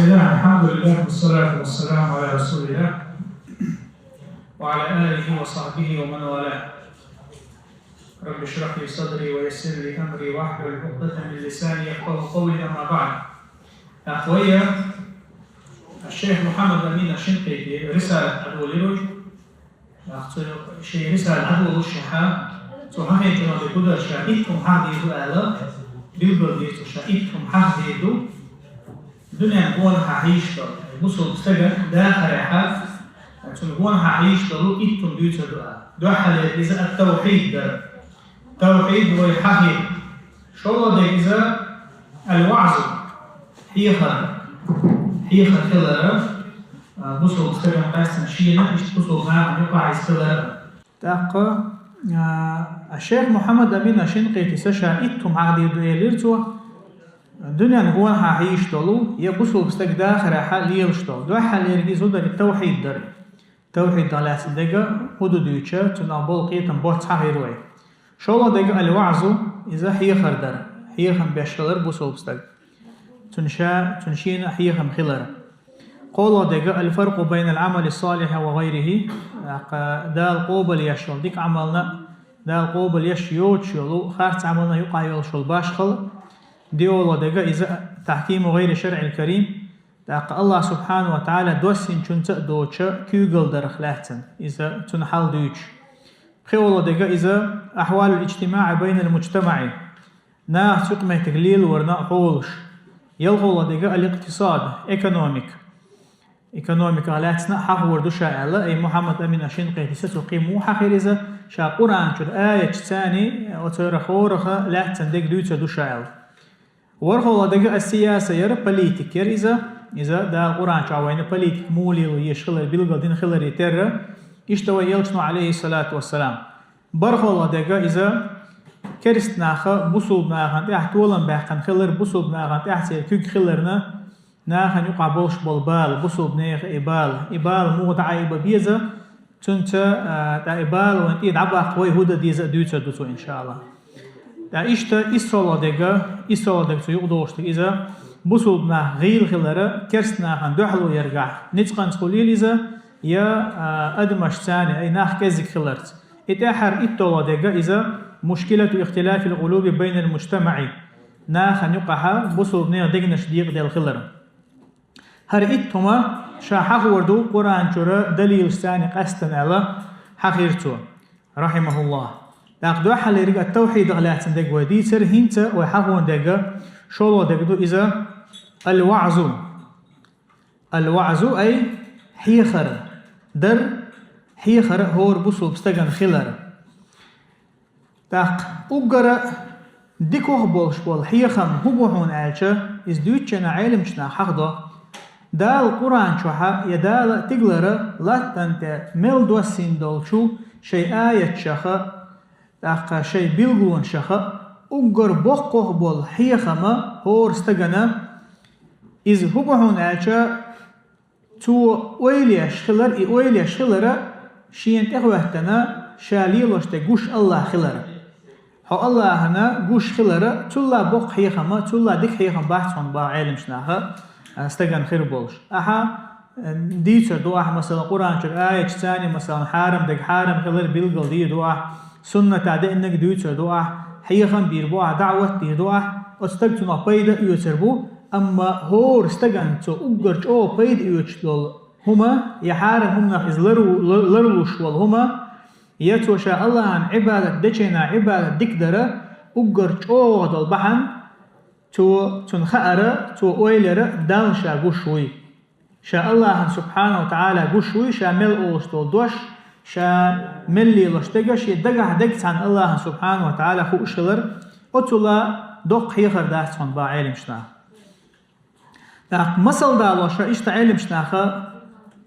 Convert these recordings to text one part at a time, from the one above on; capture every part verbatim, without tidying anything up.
بسم الله، الحمد لله، والصلاة والسلام على رسول الله وعلى آله وصحبه ومن والاه. رب اشرح لي صدري ويسر لي أمري واحلل عقدة من لساني يفقهوا قولي، أما بعد. Ахвая, الشيخ محمد أمين الشنقيطي رسالة أدوليروي. Ахцо ший рисала Ӏадволуш шаьхьа, цо хьахийча ма бе гудар ша итт хӀума хьахдийр ду аьлла, билггал дийр цо ша итт хӀума хьахдийр ду. Дуьнен гонахьа хьийш долу, бусулба стага дахарехьа, цунна гонахьа хьийш долу итт хӀума дуьйцур ду аьлла. Дуьххьалера иза ат-тавхьид дара. Тавхьид вай хьахийра. ШолгӀа дерг иза аль-ваъзу, хьехар, хьехар хилара, а, бусулба стагана къаьстина шена, иштта бусулба нахана юкъахь иза хилара. ТӀаккха, а, шейх Мухьаммад Амин аш-Шинкъитис ша итт хӀума хьахдийр ду элира цо, дуьнен гонахьа хьийш долу, я бусулба стаг дахарехьа лелаш долу. Дуьххьалерг иза хӀу дара, тавхьид дара. Тавхьидах лаьцна дерг хӀу ду дуьйцуш, цунах болу кхетам боцца хьахийра вай. ШолгӀа дерг аль-ваъзу, иза хьехар дара, хьехам беш хилар бусулба стаг. Цунна ша, цунна шена хьехам хилар. КхоалгӀа дерг аль-фаркъу байналь Ӏамали ссалихьи ва гӀайрихьи, тӀаккха Дала къобал еш йолу дика Ӏамална, Дала къобал еш йоцуш йолу харц Ӏамална юкъахь йолуш йолу башхалла. ДоьалгӀа дерг иза тахькиму гӀайри шаръиль карим, тӀаккха Аллах субхьанаху ва тагӀала доссинчуьнца а доцуш куьйгалла дарх лаьцна, иза цуьнан хьал дуьйцуш. ПхоьалгӀа дерг иза ахьвалуль иджтимаӀи байналь муджтамаӀи, нахаца юкъаметтиг лелорна хьолаш. ЯлхолгӀа дерг аль-икътисад, экономика. Экономиках лаьцна а хьахор ду ша аьлла, ай Мухьаммад Амин аш-Шинкъитис цо кхин муха хьахийра иза, ша Къуръан чуьра аяташца, оцара хӀорах лаьцна дерг дуьйцур ду ша аьлла. ВорхӀалгӀа дерг ас-сияса яра, политик яра иза. Иза Дала Къуръан чохь вайна политик муха лело езаш хилар билггал дина хиларе терра, иштта вай элчано, Ӏалайхиссалату вассалам. БархӀалгӀа дерг иза керста наха бусулба нахана тӀехь толам баьккхина хилар, бусулба нахана тӀехь церан куьг хиларна, нахана юкъахь болуш болу бала, бусулба нехан и бала, и бала муха дӀаайба беза, цуьнца, а, тӀе и бала вайн тӀе дӀабаккха вай хӀу дан деза а дуьйцур ду цо, иншааллах. ТӀаккха иштта иссолгӀа дерг, иссолгӀа дерг цу юкъадогӀуш дерг иза, бусулба нах гӀийла хилара, керста нахана дуьхьало яргахь, ницкъанца хуьлийла иза, я, а, адамашца, ай нах кӀезиг хиларца. И тӀаьххьара иттолгӀа дерг иза, мушкилату ихтилафил къулуби байналь муджтамаӀи, нахана юкъахьа бусулба нехан дегнаш декъаделла хилар. ХӀара итт хӀума ша хьахор ду Къуръан чуьра далилашца къаьстина аьлла, хьахийра цо, рахьимахуллах. ТӀаккха дуьххьалерг ат-тавхьидах лаьцна дерг вай дийцира, хӀинца вай хьахош дерг, шолгӀа дерг ду иза, аль-ваъзу. Аль-ваъзу ай хьехар дар, хьехар хӀора бусулба стагана хилар. ТӀаккха уггара дикох болуш болу хьехам хӀун бу хьуна аьлча, иза дуьйцучу Ӏеламчу наха хьахдо, Дала Къуръан чохьа я Дала тигалара латтана тӀе мел доссийна долчу шайн аяташаха, тӀаккха шайн билгалонашаха уггар боккхох болу хьехама хӀора стагана, иза хӀун бу хьуна аьлча, цо ойла еш хилар, и ойла еш хилара шена тӀехӀоьттина, ша лелош дерг гуш Аллах хилара. Хьо Аллахьана гуш хилара, цулла боккха хьехама, цулла дика хьехам бац хьуна боху Ӏеламчу наха, а, стагана хир болуш. Ахьа, а, дийцар ду ахьа, масала, Къуръан чуьра аяташца, масала, хьарам дерг хьарам хилар билгал дийр ду ахьа, суннатехь деаннарг дуьйцур ду ахьа, хьехам бийр бу ахьа, даӀват дийр ду ахьа, оцу стага цунах пайда а оьцур бу, амма хӀора стагана цо уггар чӀогӀа пайда оьцуш долу хӀума, я хьарам хӀуманах иза лару-, ла-, ларлуш волу хӀума, я цо ша Аллахьан Ӏибадат дечу хенахь Ӏибадат дика дара, уггар чӀогӀа долу бахьана, цо, цунна хаара, цо ойла яра, Далла ша гуш вуй. Ша Аллахьан субхьанаху ва тагӀала гуш вуй, ша мел олуш долу дош, ша мел лелош дерг, шен дагахь дерг цхьана Аллахьан субхьанаху ва тагӀала хууш хилар, оцула доккха хьехар дац хьуна боху Ӏеламчу наха. ТӀаккха масал далош, иштта Ӏеламчу наха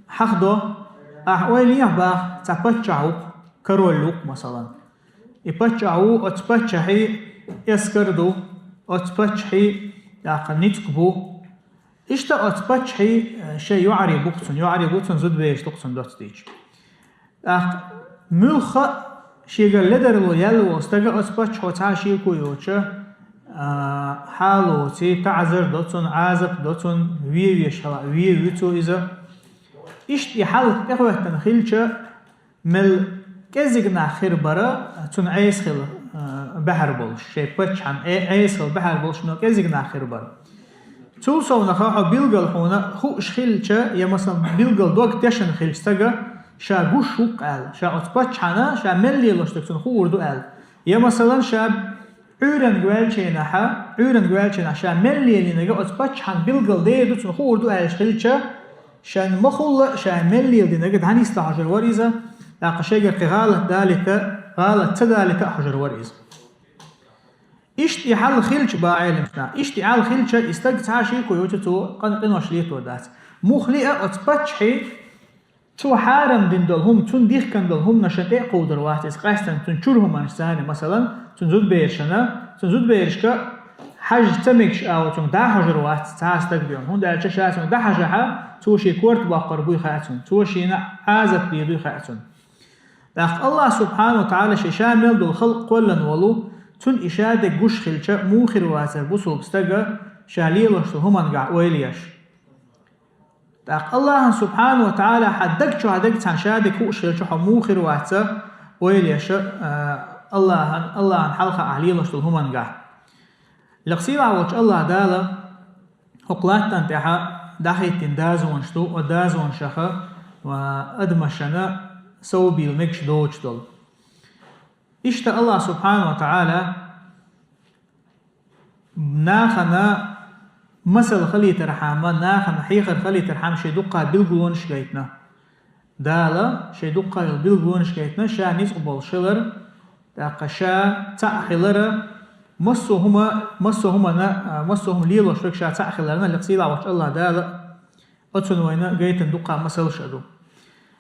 хьахдо, ахьа ойла ехьа боху, цхьа паччахь ву-кх, король ву-кх, масалан. И паччахь ву, оцу паччахьан эскар ду, оцу паччахьан, тӀаккха, ницкъ бу. Иштта оцу паччахьан, э, шайн йоӀарий бу-кх цуьнан, йоӀарий бу цуьнан, зудабераш ду-кх цуьнан доццуьйтуш. ТӀаккха муьлхха а шегара ледарло яьлла волу стага оцу паччахьо цхьа а шеко йоцуша, а, хьалоций, таӀзар до цунна, Ӏазап до цунна, ве веш хьала, ве вуьцу иза. Иштта и хьал тӀехӀоьттина хилча, мел кӀезиг нах хир бара, цунна Ӏеса хила, а, баьхьар болуш, шайн паччахьан Ӏе-, Ӏеса хила баьхьар болуш, но кӀезиг нах хир бара. Цул совнаха хьо билггал хьуна хууш хилча, я, масалан, билггал дог тешна хилча стага, ша гуш ву-кх аьлла, ша оцу паччахьана, ша мел лелош дерг цунна хуур ду аьлла. Я, масалан, ша Ӏуьйранга ваьллачийнахьа, Ӏуьйранга ваьллачийнахьа ша мел лелийнарг оцу паччахьан билггал дер ду, цунна хуур ду аьлла хилча, шен ма-хуьллу, ша мел лелийнарг дӀанисдан хьожур вара иза, тӀаккха шайгара кхин гӀалат далийта, гӀалат ца далийта а хьожур вара иза. Иштта и хьал хилча, боху Ӏеламнаха, иштта и хьал хилча, и стаг цхьа а шеко йоцуш цо къин-, къинош летор дац. Муха лиъа оцу паччахье цо хьарам дина долу хӀума, цунна дихкина долу хӀуманашна тӀе а кховдор вац иза, къаьстина цуьнан чуьра хӀуманашца, масалан, цуьнан зудаберашна, цуьнан зудаберашка хьажа ца мегаш а ву, цуьнга дӀа а хьожур вац цхьа а стаг дуьйна, хӀунда аьлча ша цуьнга дӀа хьажахьа, цо шен корта боккхур буй хаьа цунна, цо шена Ӏазап дийр дуй хаьа цунна. ТӀаккха Аллах субхьанаху ва тагӀала шен ша мел долу халкъ кхоьллина волу, цунна и ша дерг гуш хилча, муха хир вацара бусулба стага ша лелош долу хӀумангахь ойла еш? ТӀаккха Аллахьан субхьанаху ва тагӀала хьан даг чохь дерг цхьана ша дерг хууш хилча, хьо муха хир вац ойла еш, а, Аллахьан, Аллахьан хьалха ахь лелош долу хӀумангахь? Лекха сийлахь волчу Аллах Дала хӀокху латтана тӀехь дӀахӀиттина дозанаш ду, оцу дозанашха, а, адамашна сов бийла мегаш доцуш долу. Иштта Аллах субхьанаху ва тагӀала нахана масал хилийтархьама, нахана хьехар хилийтархьама шен дуккха билгалонаш гайтина. Дала шен дуккха йолу билгалонаш гайтина, ша ницкъ болуш хилар, тӀаккха ша цхьаъ хилар, массо а хӀума, массо а хӀумана, а, массо а хӀума лелош верг ша цхьаъ хиларна, лекха сийлахь волчу Аллах Дала оцунна вайна гайтина дуккха масалш а ду.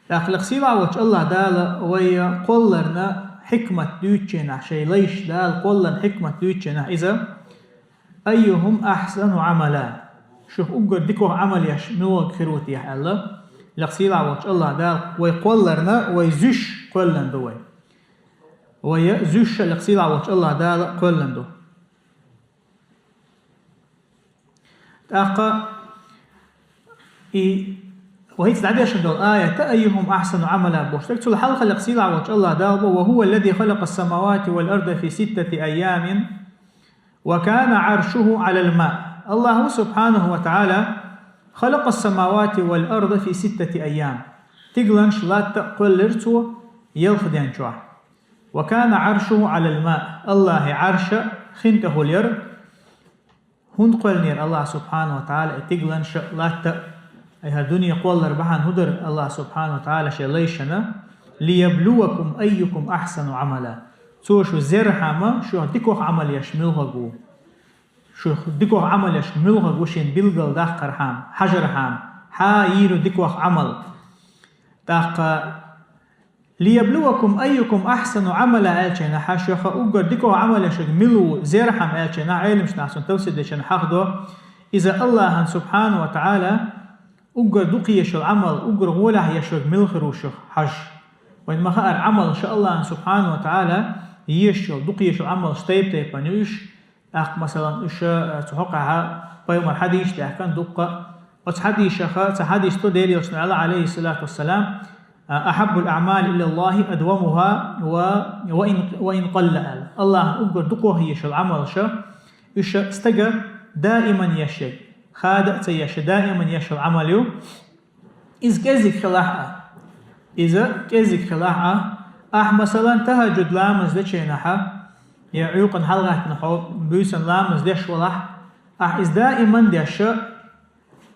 ТӀаккха лекха сийлахь волчу Аллах Дала вай кхолларна хьикмат дуьйцучийнахь, шайн лайш Дала кхолларна хьикмат дуьйцучийнахь иза: «Айюхум ахьсану Ӏамала». Шух уггар дикох Ӏамал еш муьлхарг хир ву техьа аьлла, лекха сийлахь волчу Аллах Дала вай кхолларна, вай зуьш кхоьллина ду вай. Вай зуьш а лекха сийлахь волчу Аллах Дала кхоьллина ду. ТӀаккха и вай хӀинца дӀадешна долу аят, «Айюхум ахьсану Ӏамала» бохуш дерг, цул хьалха лекха сийлахь волчу Аллах Дала бо: «Ва хӀува аллази халакъас-самавати вал арда фи ситтати айямин, ва кана Ӏаршуху Ӏалал ма». Аллаху субхьанаху ва тагӀала халакъас самавати вал арда фи ситтати айям. Стигланаш, латта а кхоьллира цо ялх ден чохь. «Ва кана Ӏаршуху Ӏалал ма». Аллахьан Ӏарша хин тӀе хуьлура. ХӀунда кхоьллинера Аллах субхьанаху ва тагӀала и стигланаш а, латта а, и хӀара дуьне кхоллар бахьана хӀун дара Аллах субхьанаху ва тагӀала шен лайшна? «Лияблувакум айюкум ахьсану Ӏамала». Цо шу зерхьама, шух дикох Ӏамал еш муьлхарг ву. Шух дикох Ӏамал еш муьлхарг ву шена билггал даккхархьама, хьажархьама, хьан йийр ю дикох Ӏамал. ТӀаккха «Лияблувакум айюкум ахьсану Ӏамала» аьллачийнахьа, шух уггар дикох Ӏамал еш верг мила ву зерхьама аьллачийнахьа, Ӏеламнаха цунна тафсир дечунна хьахдо, иза Аллахьан субхьанаху ва тагӀала уггар дукха еш йолу Ӏамал, уггар гӀолехь еш верг мила хир ву шух хьажа. Вайна ма хаара, Ӏамалш Аллахьан субхьанаху ва тагӀала еш йолу, дукха еш йолу Ӏамалш тайп-тайпана ю уьш, тӀаккха, масалан, уьш, э, цу хьокъехь пайхамара хьадисаш даьхкина дуккха а. Оцу хьадисех, цхьа хьадис ду, Делан Элчано аьлла, Ӏалайхиссалату вассалам, а, «Ахьаббул аӀмали илаллахьи адвамуха ва, ва ин, ва ин къалла», аьлла. Аллахьан уггар дукхох еш йолу Ӏамалш, уьш стага даиман еш ерг, хада а ца еш, даиман еш йолу Ӏамал ю. Иза кӀезиг хилахь а. Иза кӀезиг хилахь а. Ахь, масалан, тахӀажжуд ламаз дечийнахьа, я Ӏуьйкъана хьалагӀаьттина хьо буьйсан ламаз деш валахь, ахь иза даиман деш,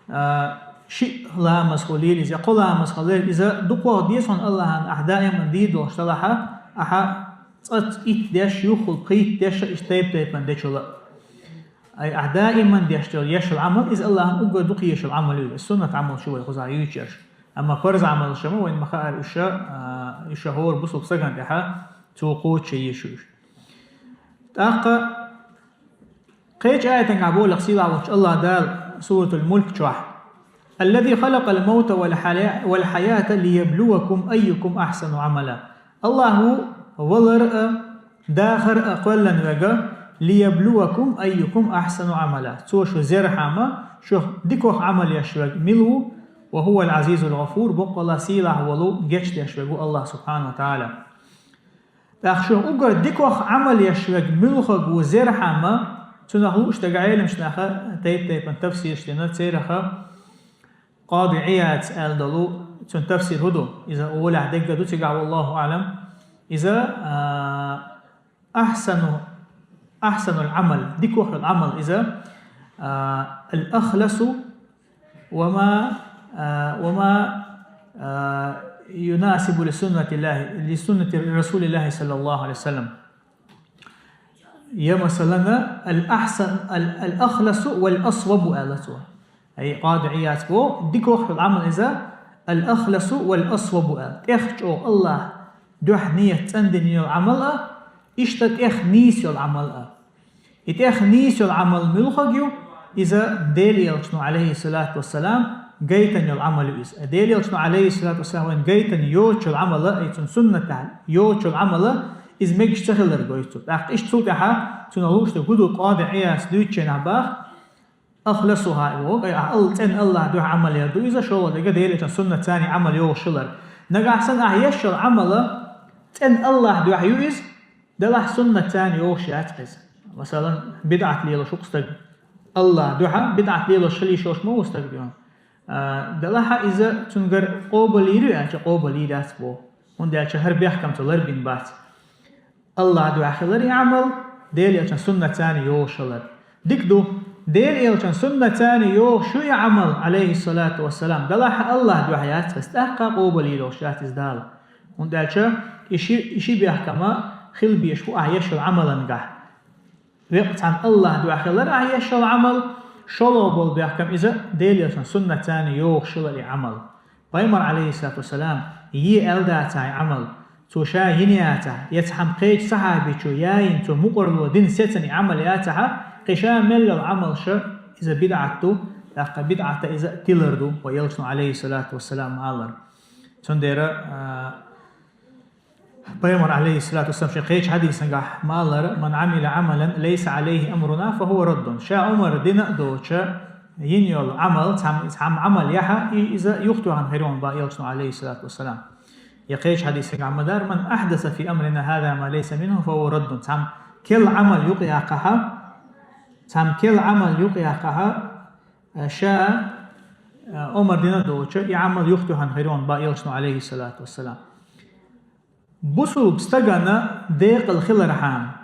а, шиъ ламаз хуьлийла иза, я кхо ламаз хуьлийла иза, дукхох деза хьуна Аллахьан ахь даиман дийр долуш делахь а, ахьа цкъа итт деш, юххул пхийтта деш, иштта тайп-тайпана дечул а. Ай, ахь даиман деш долу еш йолу Ӏамал, иза Аллахьан уггар дукха еш йолу Ӏамал ю, иза суннат Ӏамалш ю вай кхузахь юьйцуш ерш. Амма парз Ӏамалш ма вайна ма хаара уьш, а, уьш хӀора бусулба стагана тӀехь цо кхочуш еш ю уьш. ТӀаккха кхечу аятангахь боху лекха сийлахь волчу Аллах Дала Суратул Мульк чохь: «Аллази халакъал маута вал хьая-, вал хьаята лияблувакум айюкум ахьсану Ӏамала». Аллахь ву валар а, дахар а кхоьллина верг, «ليبلوكم أيكم أحسن عملا». Цо шу зерхьама, шух дикох Ӏамал еш верг мила ву, «وهو العزيز الغفور», боккъала сийлахь волу, гечдеш верг ву Аллах субхьанаху ва тагӀала. ТӀаккха шух уггар дикох Ӏамал еш верг муьлхарг ву зерхьама, цунах лууш дерг Ӏеламнаха тайп-тайпана тафсираш дина, цараха Къади Ӏияз аьлла долу, цуьнан тафсир хӀун ду? Иза гӀолехь дегга ду цигахь, валлаху аӀлам. Иза, а, ахсану, ахсанул Ӏамал, дикох йолу Ӏамал иза, а, ал-ахласу ва ма, а, ва ма, а, юнасибу ли суннатиллахи, ли суннати Расулиллахи саллаллаху алейхи ва саллям. Я, масалана, ал-ахсан, ал-, ал-ахласу вал-асвабу аьлла цо. Ай, Къади Ӏияз бо, дикох йолу Ӏамал иза, ал-ахласу вал-асвабу аьлла. ТӀех чӀогӀа Аллах дуьхьа ният цӀандина йолу Ӏамал а, иштта тӀех нийса йолу Ӏамал а. И тӀех нийса йолу Ӏамал муьлхарг ю, иза Делан Элчано, алейхиссалату вассалам, гайтина йолу Ӏамал ю иза. Делан Элчано, алейхиссалату вассалам, вайна гайтина йоцучу Ӏамала, и цуьнан суннатехь йоцучу Ӏамала, иза мегаш ца хилар гойту цо. ТӀаккха иштта цул тӀаьхьа цунах лууш дерг хӀун ду, Къади Ӏияз дуьйцучу хенахь боху, ахласуха и вогӀу, ай, а, Алла, цӀена Аллах дуьхьа Ӏамал яр ду иза, шолгӀа дерг Делан Элчанан суннатца цхьаьна Ӏамал йогӀуш хилар. Нагахь санна ахь еш йолу Ӏамала цӀена Аллах дуьхьа ю иза, делахь суннатца цхьаьна йогӀуш яц иза. Масалан, бидӀат лелош ву стаг. Аллах дуьхьа бидӀат лелош хила йиш йолуш ма ву стаг бен. А, делахь иза цуьнгара къобал йийр ю аьлча, къобал йийр яц боху. ХӀунда аьлча хӀара бехкам цо ларбина бац. Аллах дуьхьа хилар и Ӏамал, Делан Элчанан суннатца цхьаьна йогӀуш хилар. Дика ду, Делан Элчанан суннатца цхьаьна йогӀуш ю и Ӏамал, алейхиссалату вассалам, делахь Аллах дуьхьа яц иза, тӀаккха къобал йийр йолуш яц иза Дала. ХӀунда аьлча и ши, и ши бехкам хила безаш бу ахь еш йолу Ӏамалангахь. Векъа цхьаьна Аллах дуьхьа хилар ахь еш йолу Ӏамал, шолгӀа болу бехкам иза Делан Элчанан суннатца цхьаьна йогӀуш хилар и Ӏамал. Пайхамар, алейхиссалату вассалам, е аьлла дацахь и Ӏамал, цо ша йина яцахь, я цхьана кхечу сахьабичо яйина, цо мукъарло дина сецна и Ӏамал яцахь, кхин ша мел йолу Ӏамал ша, иза бидӀат ду, тӀаккха бидӀатан иза тилар ду, вай Элчано, алейхиссалату вассалам, ма-аллара. Цундела, а, Пайхамар, алейхиссалату вассалам, шен кхечу хьадисангахь ма-аллара: «Ман Ӏамила Ӏамалан лайса Ӏалайхи амруна, фа хӀува раддун». Ша омра дина а доцуш, йина йолу Ӏамал, цхьам-, цхьамма Ӏамал яхь, и иза юхатоьхна хир ю боху Элчано, алейхиссалату вассалам. Я кхечу хьадисангахь ма-дарра: «Ман ахьдаса фи амрина хӀаза ма лайса минху, фа хӀува раддун». Цхьамма керла Ӏамал юкъаяьккхахь, цхьамма керла Ӏамал юкъаяьккхахь, ша, а, омра дина а доцуш, и Ӏамал юхатоьхна хир ю боху Элчано, алейхиссалату вассалам. Бусулба стагана декъала хилархьама,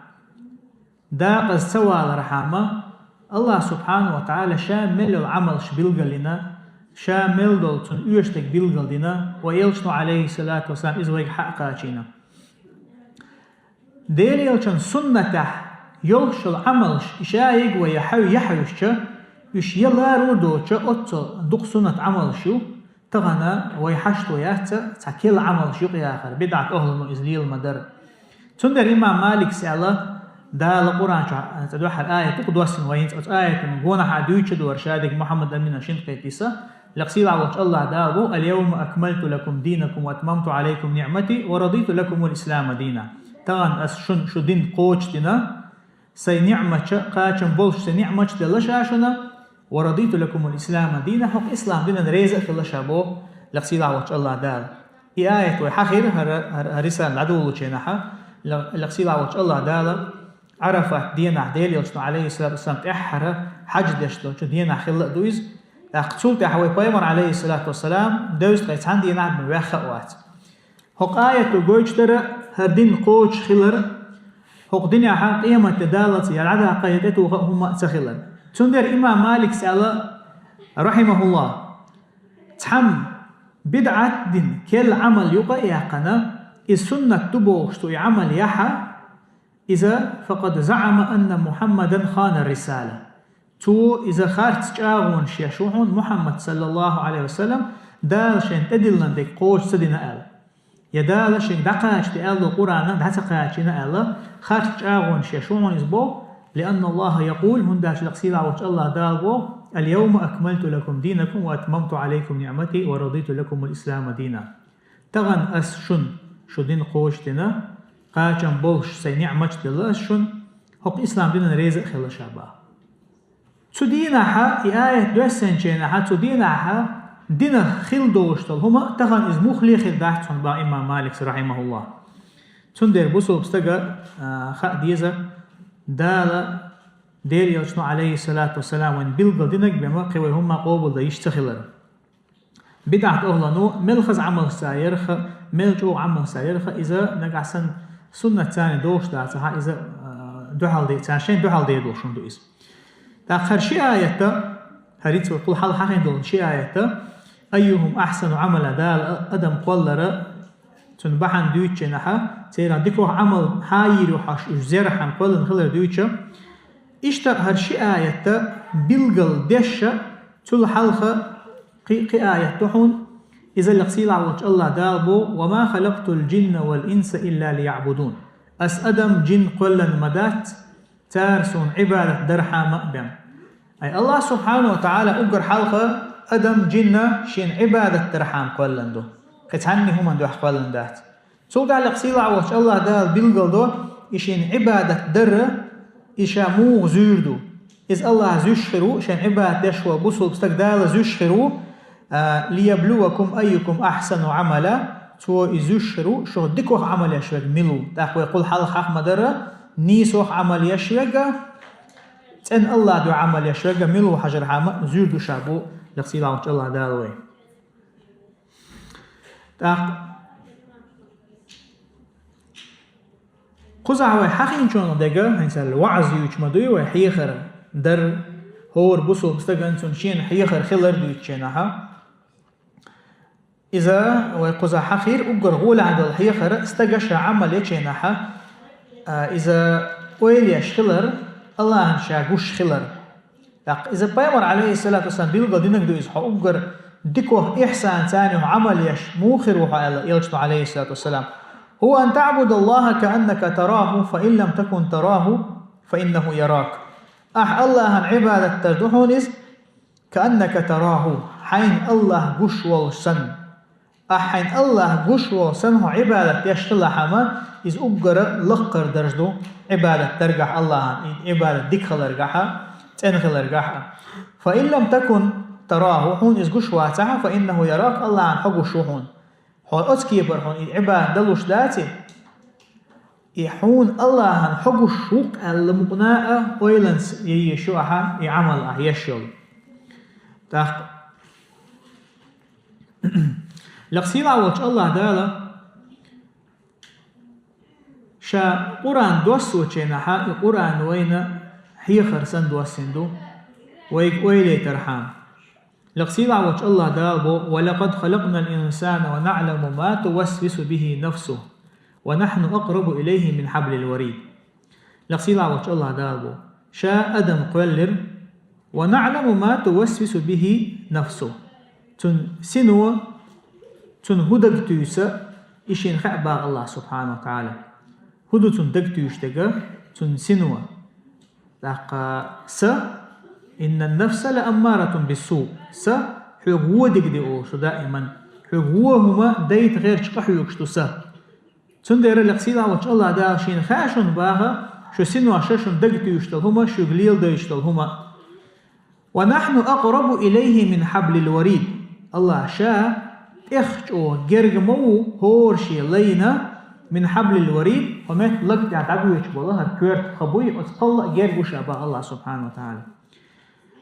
декъаза ца валархьама, Аллах субхьанаху ва тагӀала ша мел йолу Ӏамалш билгалйина, ша мел долу цунна оьшург билгалдина, вай Элчано, алейхиссалату вассалам, иза вайга хьа а кхачийна. Делан Элчанан суннатехь йолуш йолу Ӏамалш, и ша йига вай яхь-, яхьуьйсуча, уьш я ларо а доцуш, оццул дукха суннат Ӏамалш ю, тахана вай хьашт ву яц цхьа керла Ӏамалш юкъаяхар, бидӀат ахӀлуна иза лела ма-дарра. Цундела имам Маликс аьлла, Дала Къуръан чохь цхьа дуьххьара аят ду-кх доссина, вай хӀинца оцу аятан гонахьа дуьйцуш ду хӀара шадерг Мухьаммад Аминан шин кхетийса, Лакха сийлахь волчу Аллах Дала боху: «Ал-явма акмалту лакум динакум ва атмамту Ӏалайкум ниӀмати ва радиту лакумул ислама дина». Тахана ас шун шу дин кхочушдина, сайн ниӀматаш, кхачам болуш сайн ниӀматаш делла ша шуна, «ва радиту лакумул ислама дина», хӀокху ислам динан реза а хилла ша боху Лакха сийлахь волчу Аллах Дала. И аят вай хьахийра хӀара, хӀара, хӀара рисала дӀадолучу хенахь, Ла-, Лакха сийлахь волчу Аллах Дала Ӏарафат денахь Делан Элчано, алейхиссалату вассалам, тӀаьххьара хьаьж деш долчу денахь хилла а ду иза. ТӀаккха цул тӀаьхьа вай пайхамар, алейхиссалату вассалам, девза ткъе цхьана денахь бен ваьхна а вац. ХӀокху аято гойтуш дара хӀара дин кхочуш хилар, хӀокху динехь къематде даллалц я дӀадаккха, я тӀетоха а хӀумма а ца хилар. Цундела имам Маликс аьлла, рахьимахуллах, цхьамма бидӀат дина керла Ӏамал юкъа а яьккхина, иза суннат ду бохуш цо и Ӏамал яхь, иза «факъад заӀама анна Мухьаммадан хана рисала». Цо иза харц чӀагӀонаш еш ву хьуна Мухьаммад, саллаллаху Ӏалайхи ва саллам, Дала шайна тӀедиллина дерг кхочуш ца дина аьлла. Я Дала шайга дӀакхачаде аьлла Къуръанах дӀа ца кхачийна аьлла, харц чӀагӀонаш еш ву хьуна иза боху, «Лианна Аллаха якъул», хӀунда аьлча Лакха сийлахь волчу Аллах Дала боху: «Ал-явма акмалту лакум динакум ва атмамту Ӏалайкум ниӀмати ва радиту лакумул ислама дина». Тахана ас шуна шу дин кхочушдина, кхачам болуш сайн ниӀматаш делла ас шуна, хӀокху ислам динан реза а хилла ша баха. Цу дийнахьа, и аят доьссинчу хенахьа, цу дийнахьа динах хила долуш долу хӀума тахана иза муха лехира дац хьуна баха имам Маликс, рахьимахуллахӀ. Цундела бусулба стага, а, хаа деза, Дала, Делан Элчано, алейхиссалату вассалам, вайн билггал динарг бен ма кхин вай хӀумма къобалдан йиш ца хилар. БидӀат охӀлано мел хаза Ӏамалш цара ярх, мел чӀогӀа Ӏамалш цара ярх, иза нагахь санна суннат царна долуш дацахь, иза, а, дуьхьал де, цара шайн дуьхьал дер долуш хӀума ду иза. ТӀаккха хӀара ши аятта, хӀара иццо кхул хьалха хьахийна долу ши аятта, «Айюхум ахьсану Ӏамала», Дала адам кхоллара, цуьнан бахьана дуьйцучу хенахьа, церан дикох Ӏамал хьан йийр ю хьаш уьш зерхьан кхоллана хилар дуьйцуча, иштта хӀара ши аятта билггал дешша, цул хьалха кхи-, кхин аят ду хьуна, иза лекха сийлахь волчу АллахӀ Дала боху: «Ва ма халакътул джинна вал инса илля лияъбудун». Ас адам, джин кхоллана ма дац, цара суна Ӏибадат дархьама а бен. Ай, АллахӀ субхьану ва тагӀала уггар хьалха адам, джинна шена Ӏибадат дархьама кхоллана ду. Кхин цхьанна хӀуманна дуьхьа кхоллана дац. Цул тӀаьхьа лекха сийлахь волчу АллахӀ Дала билггал до, и шена Ӏибадат дара, и ша муха зуьйр ду. Иза АллахӀа зуьйш хир ву, шена Ӏибадат деш волу бусулба стаг Дала зуьйш хир ву, а, «Лияблувакум айюкум ахьсану Ӏамала», Цо и зуьйш хир ву, шух дикох Ӏамал еш верг мила ву. ТӀаккха вай кхул хьалха хьаха ма дара, нийсох Ӏамал еш верг а, цӀена АллахӀан дуьхьа Ӏамал еш верг а мила ву хьажархьама зуьйр ду ша бу, лекха сийлахь волчу АллахӀ Дала вай. ТӀаккха кхузахь вай хьахийначунах дерг, хӀинца ваӀаз юьйцуш ма дуй вай, хьехар дар, хӀора бусулба стагана цунна шена хьехар хилар дуьйцучу хенахьа. Иза вай кхузахь хьахийра уггар гӀолехь долу хьехар, стага ша Ӏамал ечу хенахьа, а, иза ойла еш хилар, АллахӀана ша гуш хилар. ТӀаккха иза пайхамар, алейхиссалату вассалам, билггал динарг ду иза, хьо уггар дикох, ихьсан царна юха Ӏамал еш муха хир ву хьо аьлла, Элчано, алейхиссалату вассалам: «Хува ан таъбудаллаха кааннака тараху, фа ин лам такун тараху, фа иннаху ярак». Ахь АллахӀан Ӏибадат дар ду хьуна иза, «кааннака тараху», хьайна АллахӀ гуш волуш санна. Ахь хьайна АллахӀ гуш волуш санна хьо Ӏибадат деш хилахьама, иза уггара лаккхара дарж ду Ӏибадат даргахь АллахӀан, и Ӏибадат дика хиларгахьа, цӀена хиларгахьа. «Фа ин лам такун тараху», хьуна иза гуш вацахьа, «фа иннаху ярак», АллахӀана хьо гуш ву хьуна. Хьо оцу кепара хьуна и Ӏибадат далуш даци, и хьуна АллахӀана хьо гуш ву-кх аьлла мукъана а ойланца яйеш ю ахьа и Ӏамал ахь еш йолу. ТӀаккха лекха сийлахь волчу АллахӀ Дала ша Къуръан доссочу хенахьа, и Къуръан вайна хьехар санна доссийна ду, вайга ойла яйтархьама. Лекха сийлахь волчу АллахӀ Дала бо: «Ва лакъад халакънал инсана ва наъламу ма тувасвису бихи нафсуху, ва нахьну акърабу илайхи мин хьаблил варид». Лекха сийлахь волчу АллахӀ Дала бо: «Ша адам кхоьллира, ва наъламу ма тувасвису бихи нафсуху». Цуьнан сино, цуьнан хӀун дагатуьйсу, и шена хаьа баха АллахӀ субхьану ва тагӀала. ХӀун ду цуьнан дагатуьйсуш дерг, цуьнан сино? ТӀаккха са, «иннан нафса ла аммаратун биссу». Са, хьоьга вон дика де олуш ду даиман. Хьоьга вон хӀума дайта гӀерташ къахьоьгуш ду са. Цундела лекха сийлахь волчу АллахӀ Дала шена хаьа шуна баха, шу синош шуна дагатуьйсуш долу хӀума, шуьга леладойтуш долу хӀума. «Ва нахьну акърабу илайхи мин хьаблил варид». АллахӀ ша тӀех чӀогӀа герга ма ву хӀора шен лайна, «мин хьаблил варид», хӀо метта лаг тӀехь дӀабоьдуш болу хӀара коьрта ха буй, оцу кхалла а герга ву ша баха АллахӀ субхьану ва тагӀала.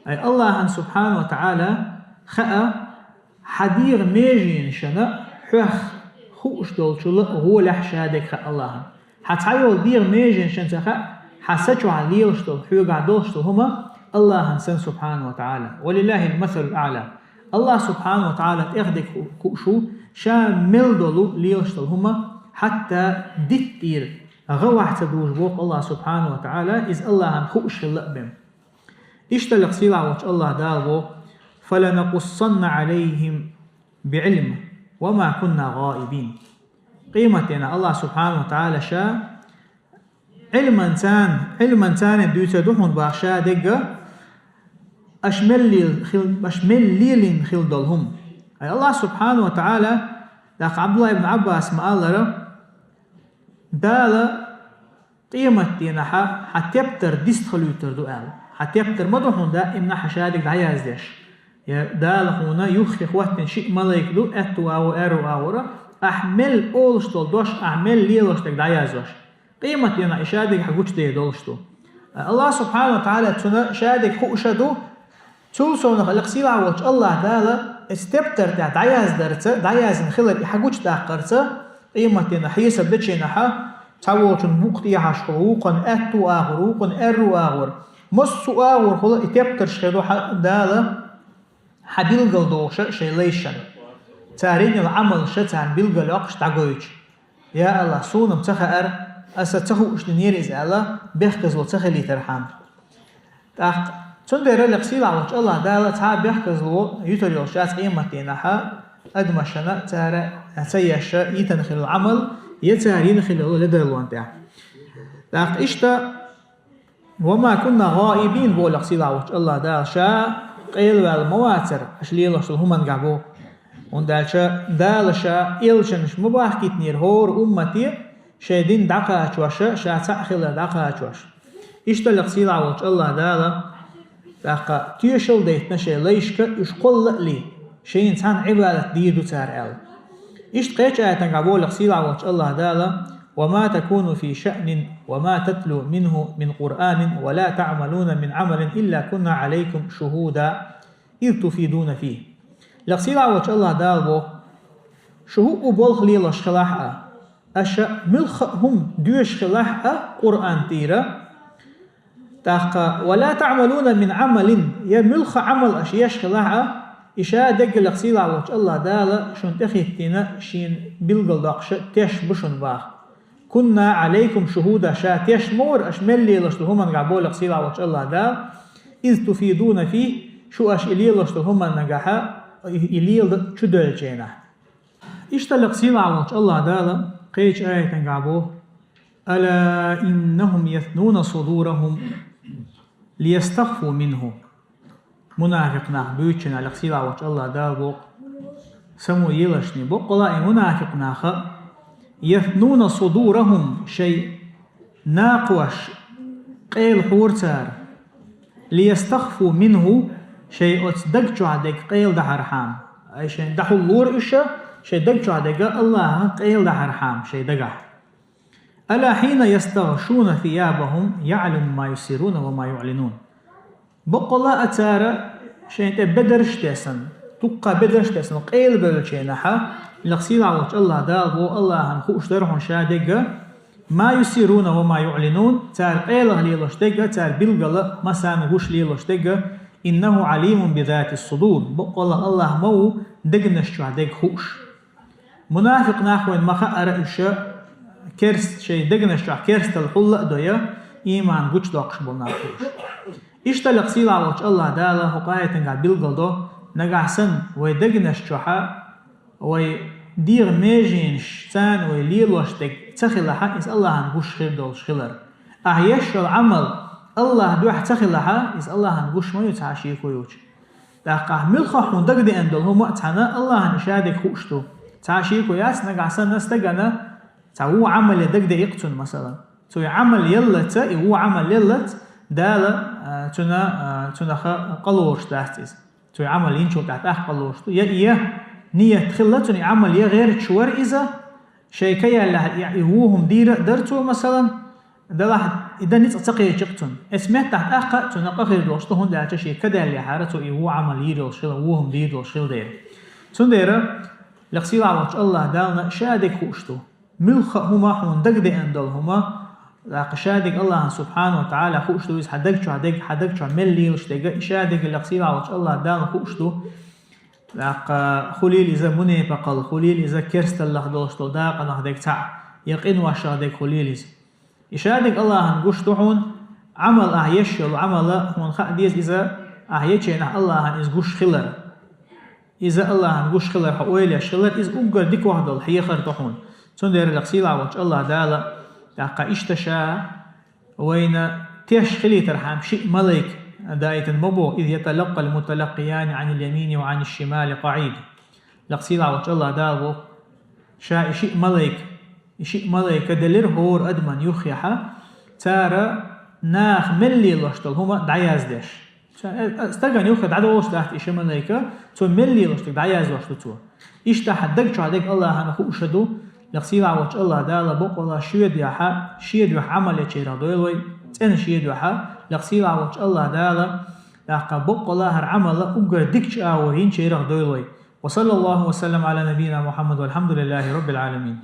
Ай, АллахӀана субхьану ва тагӀала хаьа хьан дегӀан меженашна хьох хууш долчул а гӀолехь ша дерг хаьа АллахӀана. Хьан цхьайолу дегӀан меженашна ца хаьа, хьан са чохь лелаш долу, хьоьгахь долуш долу хӀума АллахӀана санна субхьану ва тагӀала. Ва лиллахил масалул аъла. АллахӀ субхьану ва тагӀала тӀех дерг ху-, хууш ву, ша мел долу, лелаш долу хӀума, хьатта диттера гӀа вахь ца дугӀуш боху АллахӀ субхьану ва тагӀала, иза АллахӀана хууш хилла а бен. Иштта лекха сийлахь волчу АллахӀ Дала бо: «Фаланакъуссанна Ӏалайхим биӀилм, ва ма кунна гӀаибин». Къематдийнахь АллахӀ субхьану ва тагӀала ша Ӏилман царна, Ӏилман царна дуьйцур ду хьуна баха ша дерг, аша мел лел хил-, аша мел лелийна хила долу хӀума. Ай, АллахӀ субхьану ва тагӀала, тӀаккха Ӏабдулла ибн Ӏаббаса ма-аллара, Дала къематдийнахьа хьан тептар дистхилуьйтур ду аьлла. Хьан тептар ма ду хьуна даимна хьан шадерг дӀаяздеш. Я Дала хьуна юххе хӀоттийна шиъ малайк ду, аьтту агӀор, аьрру агӀора, ахь мел олуш долу дош, ахь мел лелош дерг дӀаяздеш. Къематдийнахь и шадерг хьан гучудер долуш ду. Аллах субхьана ва тагӀала цунна шадерг хууш а ду, цул совнаха лекха сийлахь волчу Аллах Дала эцу тептар тӀехь дӀаяздарца, дӀаяздина хилар и хьан гучудаккхарца, къематдийнахь хьесап дечийнахьа, цхьаволчун букъ тӀехьашхула, вукхун аьтту агӀор, вукхун аьрру агӀор, массо а агӀор хула и тептарш хир ду хьан Дала хьан билгал дохуша шайн лайшна. Цара йинал Ӏамалша царна билгал йоккхуш дӀагойтуш. Я Аллах, суна-м ца хаьара, аса ца хууш динера иза аьлла, бехказло ца хилийтархьама. ТӀаккха цундела лекха сийлахь волчу Аллах Дала цхьа а бехказло юьтур йолуш яц къематдийнахьа адамашна цара ца еш йитина хилла Ӏамал, я цара йина хилла ледарлонна тӀехь. ТӀаккха иштта «Ва ма кунна гӀаибин», боху лекха сийлахь волчу Аллах Дала, ша къелаваьлла ма вацара аша лелош долу хӀуманга боху. ХӀунда аьлча Дала ша элчанаш ма бахкийтинера хӀора уммате шайн дин дӀакхачоша, ша цхьаъ хилар дӀакхачош. Иштта лекха сийлахь волчу Аллах Дала, тӀаккха тоьшалла дайтина шайн лайшка уьш кхолла а лий, шайна цхьаьна Ӏибадат дийр ду цара аьлла. Иштта кхечу аятангахь боху лекха сийлахь волчу Аллах Дала: «Ва ма такуну фи шаънин, ва ма татлу минху мин Къуръанин, ва ла таъмалуна мин Ӏамалин илла кунна Ӏалайкум шухуда, из туфидуна фихи». Лекха сийлахь волчу Аллах Дала боху: шу хӀуъу болх лелош хилахь а, аша муьлхха а хӀума доьшуш хилахь а Къуръан тӀера, тӀаккха «ва ла таъмалуна мин Ӏамалин», я муьлхха Ӏамал аша еш хилахь а, и ша дегга лекха сийлахь волчу Аллах Дала шуна тӀехӀиттийна шена билгал доккхуша теш бу шуна баха. «Кунна Ӏалайкум шухуда», ша теш ма вара аша мел лелош долу хӀуманга боху лекха сийлахь волчу Аллах Дала, «из туфидуна фихи», шу аша и лелош долу хӀуманнагахьа, и, и леладан чу доьллучу хенахь. Иштта лекха сийлахь волчу Аллах Дала кхечу аятангахь боху: «Ала иннахум яснуна судурахум лиястахфу минху». Мунафикъ нах буьйцучу хенахь лекха сийлахь волчу Аллах Дала боху: «Само елашний». Боккъала и мунафикъ наха: «Яснуна судурахум», шайн накхош къелахьора цара, «лиястахфу минху», шайн оцу даг чохь дерг къела дахьархьама. Ай шайн дахьуллора уьш, шайн даг чохь дерг Аллаха къела дахьархьама шайн дагахь. «Ала хьина ястагӀшуна сиябахум яъламу ма юсирруна ва ма юълинун». Боккъала а цара шайн тӀе бедарш а тесна, дуккха бедарш а тесна, къелабевллачу хенахьа, лекха сийлахь волчу Аллах Дала боху, Аллахана хууш дара хьуна ша дерг, «ма юсирруна ва ма юълинун», цара къелах лелош дерг, цара билгала массарна гуш лелош дерг, «иннаху Ӏалимун би затис судур», боккъала Аллах ма ву дегнаш чохь дерг хууш. Мунафикъ нах вайна ма хаъара уьш, керст шайн дегнаш чохь керсталла хьулла а дойа, ийман гучудоккхуш болу нах бу уьш. Иштта лекха сийлахь волчу Аллах Дала хӀокху аятангахь билгал до, нагахь санна вай дегнаш чохьа, вай дегӀан меженаш царна вай лелош дерг ца хилахьа, иза Аллахана гуш хир долуш хилар. Ахь еш йолу Ӏамал Аллах дуьхьа ца хилахьа, иза Аллахана гуш ма ю цхьа шеко йоцуш. ТӀаккха ахь муьлхха а хьуна дагадеана долу хӀума а цхьаьна Аллахана и ша дерг хууш ду. Цхьа шеко яц, нагахь санна стагана цхьа вон Ӏамал ян дагадеъча цунна, масала. Цо и Ӏамал яллалц, и вон Ӏамал яллалц, Дала, а, цуьнан, а, цуьнах къа лоруш дац иза. Цо и Ӏамал йинчул тӀаьхьа тӀаккха къа лоруш ду. Я и, я ният хилла цуьнан и Ӏамал ян гӀерташ вара иза, шайн ка яьллехь, и, и вон хӀума дийр а дара цо, масала, делахь и дан ницкъ ца кхечира цунна. Эцу меттехь тӀаккха а цуьнан къа хир долуш ду, хӀунда аьлча шен ка даьллехьара цо и вон Ӏамал йийр йолуш хила, вон хӀума дийр долуш хила дела. Цундела, лекха сийлахь волчу Аллах Дална ша дерг хууш ду. Муьлхха а хӀума хьуна дагадеана долу хӀума, тӀаккха ша дерг Аллахана субхьана ва тагӀала хууш ду иза, хьан даг чохь дерг, хьан даг чохь мел лелаш дерг, и ша дерг лекха сийлахь волчу Аллах Дална хууш ду. ТӀаккха хуьлийла иза мунепакъал, хуьлийла иза керсталлах долуш долу дакъанах дерг цхьаъ, я къиношах дерг хуьлийла иза. И ша дерг Аллахана гуш ду хьуна, Ӏамал ахь еш йолу Ӏамала хьуна хаа деза иза, ахь ечу хенахь Аллахана иза гуш хилар. Иза Аллахана гуш хилар, хьо ойла еш хилар, иза уггар дикох долу хьехар ду хьуна. Цундела лекха сийлахь волчу Аллах Дала, тӀаккха иштта ша вайна теш хилийтархьама шиъ малайк даийтина ма боху: «Из яталаккъал муталаккъияни Ӏанил ямини ва Ӏаниш шимали къаӀид». Лекха сийлахь волчу Аллах Дала боху: ша и шиъ малайк, и шиъ малайка делира хӀора адаман юххехьа, цара нах мел лелош долу хӀума дӀаяздеш. Ца-, э, э, стагана юххе дӀадолуш дац и ши малайка, цо мел лелош дерг дӀаяздеш ду цо. Иштта хьан даг чохь дерг Аллахьана хууш ду, лекха сийлахь волчу Аллахь Дала боккъала шен дуьхьа, шен дуьхьа Ӏамал ечерах дойла вай, цӀена шен дуьхьа, лекха сийлахь волчу Аллахь Дала, тӀаккха боккъала хӀара Ӏамал уггар дикачу агӀор йинчерах дойла вай. Ва саллаллаху ва саллам ала набийина Мухаммад, валхьамдулиллахи роббил Ӏаламин.